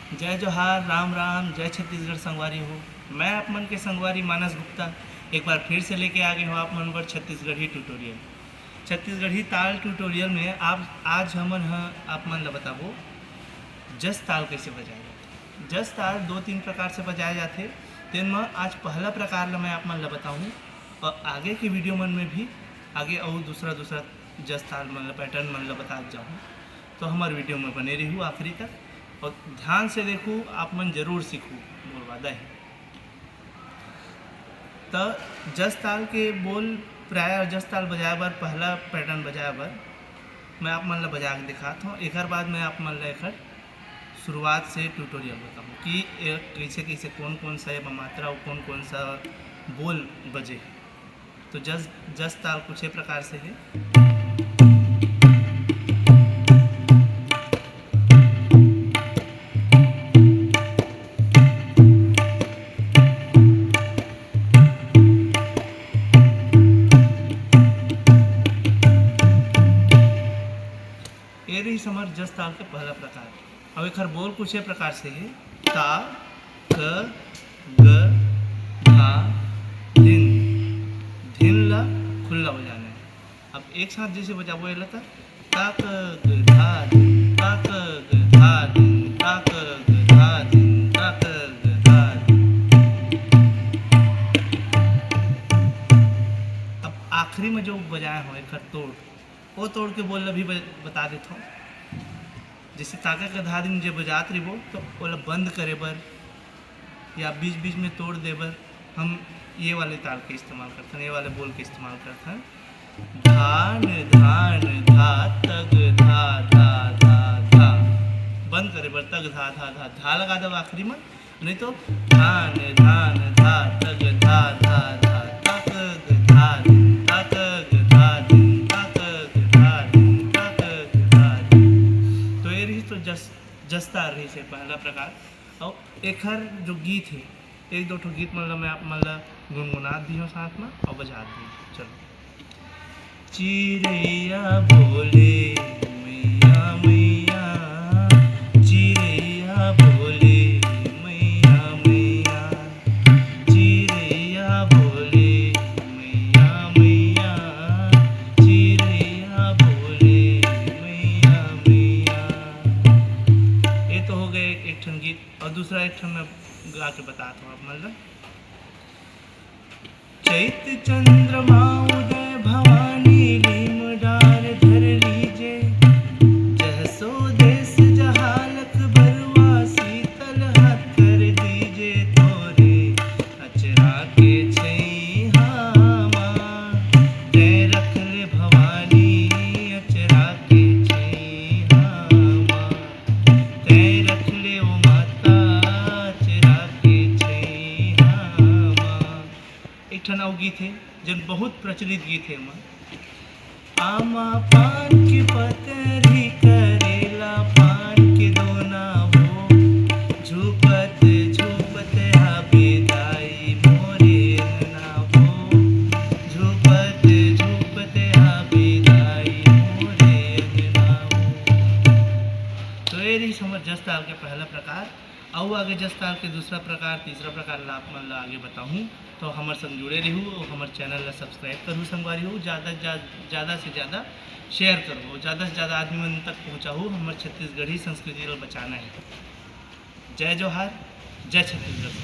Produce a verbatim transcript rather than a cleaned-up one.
जय जोहार, राम राम, जय छत्तीसगढ़ संगवारी हो। मैं आप मन के संगवारी मानस गुप्ता एक बार फिर से लेके आ गए हूँ आप मन बर छत्तीसगढ़ी ट्यूटोरियल। छत्तीसगढ़ी ताल ट्यूटोरियल में आप आज हमन ह आप मन ल बताबो जस ताल कैसे बजाए जाथे। जस ताल दो तीन प्रकार से बजाए जाथे, तेन म आज पहला प्रकार ल मैं आप मन ल बताहूँ और आगे के वीडियो मन में भी आगे अउ दूसरा दूसरा जस ताल मन ल, पैटर्न मन ल बतात जाहूँ। तो हमारे वीडियो में बने रहू आखिरी तक और ध्यान से देखू, आप मन जरूर सीखू। मोर वादा है। त जस ताल के बोल प्राय जस ताल बजाए बर, पहला पैटर्न बजाए बर मैं आप मन ल बजा के दिखात हूँ। एकर बाद मैं आप मन ल एकर शुरुआत से ट्यूटोरियल बताऊँ कि ए, कैसे कैसे कौन कौन सा एमा मात्रा और कौन कौन सा बोल बजे। तो जस जस ताल कुछ ए प्रकार से है। ये रही हमर जस ताल के पहला प्रकार। अब एकर बोल कुछ ए प्रकार से है, ता, क, ग, धा, धिन। धिन ला खुल्ला बजाना है। अब एक साथ जैसे बजाबो एला, ता, ता, क, ग, धा, धिन, ता, क, ग, धा, धिन, ता, क, ग, धा, धिन, ता, क, ग, धा, धिन। अब आखिरी में जो बजाए हो एकर तोड़, वो तोड़ के बोल ला भी ब-, बता देथों। जैसे ताका के धादिन जे बजात रहिबो, तो ओला बंद करे बर या बीच बीच में तोड़ दे बर हम ये वाले ताल के इस्तेमाल करथन, ये वाले बोल के इस्तेमाल करथन। धान धान धा तग धा धा धा धा। बंद करे बर तग धा धा धा धा लगा देव आखिरी में। नहीं तो धान धान धा तग धा धा धा तक ग धा धिन तक ग धा धिन तक ग धा धिन तक ग धा धिन। तो ये रही तो जस जस्ता रही से पहला प्रकार। और एखर जो गीत है, एक दो ठो गीत मन ला मैं आप मन ला गुनगुनात भी हूँ साथ में और बजात भी हूँ। चलो। चिरैया बोले मैया मैया, चिरैया बोले मैया मैया, चिरैया बोले मैया मैया, चिरैया बोले मैया मैया। ये तो हो गए एक ठन गीत, और दूसरा एक ठन मैं गा के बतात हूँ आप मन ला। चैत चंद्रमा उदय भवानी लीम डार धर लीजे, जहसो देश जहालक बरुआ शीतल हाथ कर दीजे तोरे अचरा के छैहा मा। तै रख ले भवानी अचरा के छैहा मा, तै रख ले ओ माता अचरा के छैहा मा। एक ठन अउ गीत है, जन बहुत प्रचलित गीत है एमा। आमा पान के पतरी, करेला पान के दोना हो, झूपत झूपत आबे दाई मोरे अंगना हो, झूपत झूपत आबे दाई मोरे अंगना हो। तो ये रही हमर जस ताल के पहला प्रकार। अउ आगे जस ताल के दूसरा प्रकार, तीसरा प्रकार ला आप मन ला आगे बताहूँ। तो हमर संग जुड़े रहू और हमर चैनल ला सब्सक्राइब करहू संगवारी हो। ज़्यादा जा, ज़्यादा से ज़्यादा शेयर करहू, ज़्यादा से ज़्यादा आदमी मन तक पहुँचाहू। हमर छत्तीसगढ़ी संस्कृति ला बचाना है। जय जोहार, जय छत्तीसगढ़।